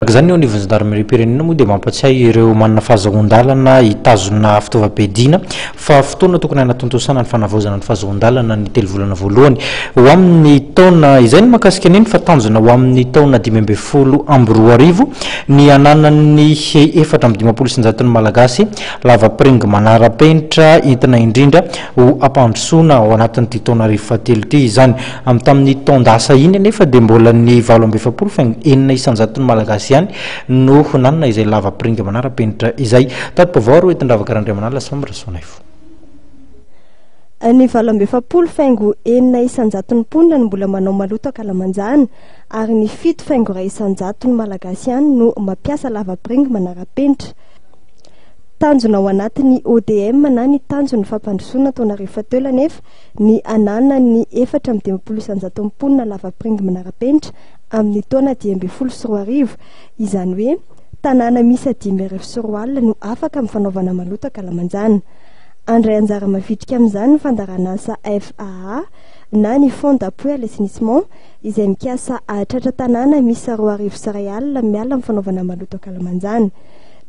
Araka izany, ny eo anivon'ny zandarimeriam-pirenena moa dia mampatsiahy ireo manana fahazahoan-dalana hitazona fitaovam-piadiana fa fotoana tokony hanatontosana ny fanavaozana ny fahazoan-dalana ny 3 volana voalohany ho amin'ny taona izay. Ny mahakasika an'iny fa tanjona ho amin'ny taona 2015 ny hananan'ny 154 ny Malagasy lavapiringa manara-penitra, entina indrindra ho ampandrosoana ao anatin'ity taona arivo fahatelo ity izany. Amin'ny tamin'ny taon-dasa iny anefa dia mbola ny 48,6% ny Malagasy ihany no nanana izay lavapiringa manara-penitra izay. Tati-baovao ary hoentin-dravaka Randriamanala Sambre Sonaivo. Ny 48,6% ny mponina no mbola manao maloto ankalamanjana, ary ny 7,1% ny Malagasy ihany no mampiasa lavapiringa manara-penitra. Tanjona ao anatin'ny ODM na ny tanjon'ny fampandrosoana taona arivo fahatelo anefa ny ananan'ny 54% mponina lavapiringa manara-penitra amin'ny taona 2015, izany hoe tanàna miisa 205 no afaka amin'ny fanaovana maloto ankalamanjana. Andray anjara mavitrika amin'izany ny fandaharanasa FAA na ny Fonds d'appui à l'assainissement, izay mikasa hahatratra tanàna miisa 2100 miala amin'ny fanaovana maloto ankalamanjana.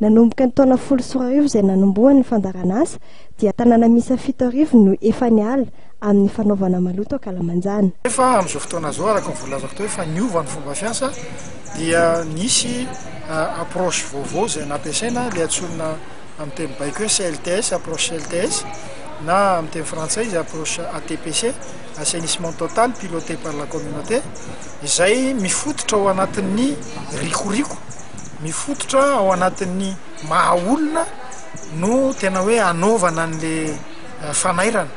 Nanomboka ny taona 2010 izay nanombohan'ny fandaharanasa dia tanàna miisa 7000 no efa niala amin'ny fanaovana maloto ankalamanjana. Efa amin'izao fotoana izao, araka ny voalazako teo, efa niova ny fomba fiasa, dia nisy approche vaovao izay nampiasaina, le antsoina amin'ny teny baiko hoe CLTS, approche CLTS, na amin'ny teny frantsay izy approche ATPC, assainissement total piloté par la communauté, izay mifototra ao anatin'ny rikoriko, mifototra ao anatin'ny maha olona no tena hoe anaovana an'le fanairana,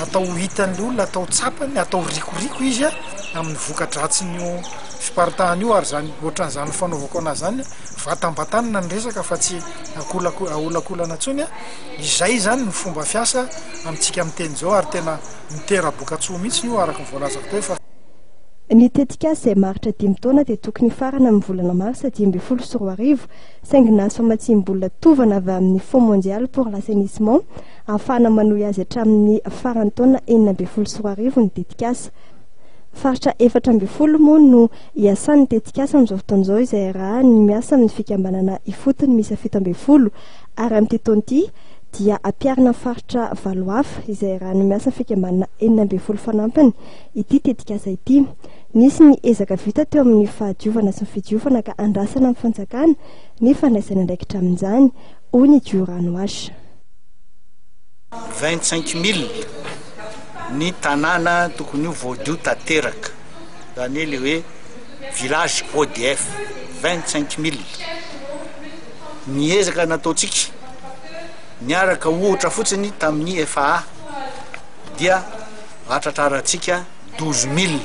atao hitan'le olona, atao tsapany, atao rikoriko izy amin'ny voka-dratsin'io fiparitahana io. Ary zany ohatran'izany fanaovako anazy zany, vatambatanina ny resaka fa tsy akolako aolakolana intsony. Izay zany ny fomba fiasa amintsika miteny zao, ary tena mitera-bokatsoa mihitsy io, araka ny voalazako teo fa Ny tetikasa izay maharitra 5 taona dia tokony hifarana amin'ny volana marsa 2015, saingy nahazo famatsiam-bola tovana avy amin'ny Fonds mondial pour l'assainissement ahafahana manohy azy hatramin'ny faran'ny taona 2016 ny tetikasa. Faritra 14 moa no iasan'ny tetikasa amin'izao fotoana izao, izay raha ny miasa amin'ny fikambanana ifotony miisa 17, ary amin'ity taona ity dia ampiharina faritra valo hafa izay raha ny miasa fikambanana 16 fanampiny ity tetikasa ity. Nisy ny ezaka vita teo amin'ny fahadiovana sy ny fidiovana, ka andrasana amin'ny fanjakana ny fandraisana andraikitra amin'izany, hoy ny Diorano Wash. 25 000 ny tanàna tokony ho voadio tanteraka, zany hoe le hoe village ODF, 25 000. Ny ezaka nataontsika niaraka ohatra fotsiny tamin'ny FAA dia atratrarantsika 12 000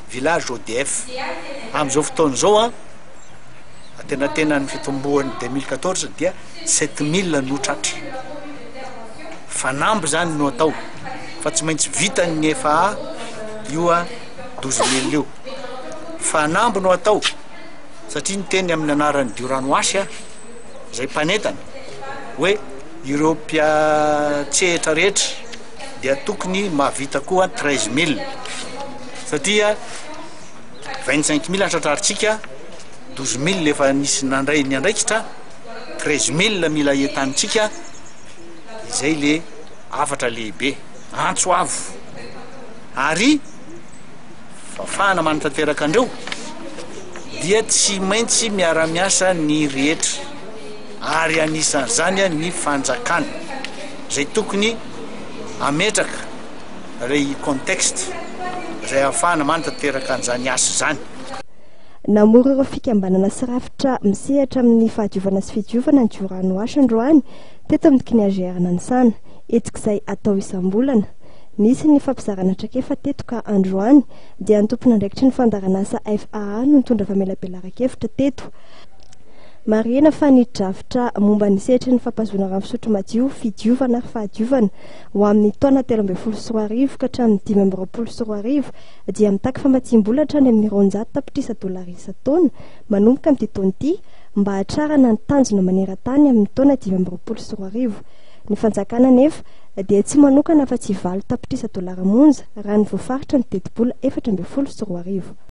village ODF am'izao fotoana zao. Atenatena ny fitomboan'ny 2014 dia 7000 no tratra. Fanamby zany no atao fa tsy maintsy vitany FAA io 12 000 io. Fanamby no atao satria ny teny amin'ny anaran'ny Diorano Wash zay mpanentana hoe ireo mpiatsehitra rehetra dia tokony mahavita koa 13 000, satria 25 000 atratrarintsika, 12 000 efa nisy nandray ny andraikitra, 13 000 mila entanitsika. Izay le afatra lehibe, antso avo, ary fahafahana manatanteraka andreo dia tsy maintsy miara-miasa ny rehetra, ary anisan'izany ny fanjakana zay tokony ametraka rey contexte zay ahafahana manatanteraka an'izany asa zany. Namory ireo fikambanana sy rafitra misehatra amin'ny fahadiovana sy fidiovana ny Diorano Wash androany teto amin'ny CNIAGR Nanisana, hetsika izay atao isam-bolana. Nisy ny fampizarana traikefa teto, ka androany dia ny tompon'andraikitry ny fandaharanasa FAA no nitondra famelabelaran-kevitra teto. Marihina fa ny drafitra momba ny sehatry ny fampahazoana rano fisotro madio, fidiovana ary fahadiovana ho amin'ny taona 2013 ka hatramin'ny 2025 dia mitaky famatsiam-bola hatrany amin'ny 200 tapitrisa dolara isan-taona manomboka amin'ity taona ity mba hahatrarana ny tanjona maneran-tany amin'ny taona 2025. Ny fanjakana nefa dia tsy manokana afa-tsy 8 tapitrisa dolara monja raha ny voafaritra ny tetibola 2014.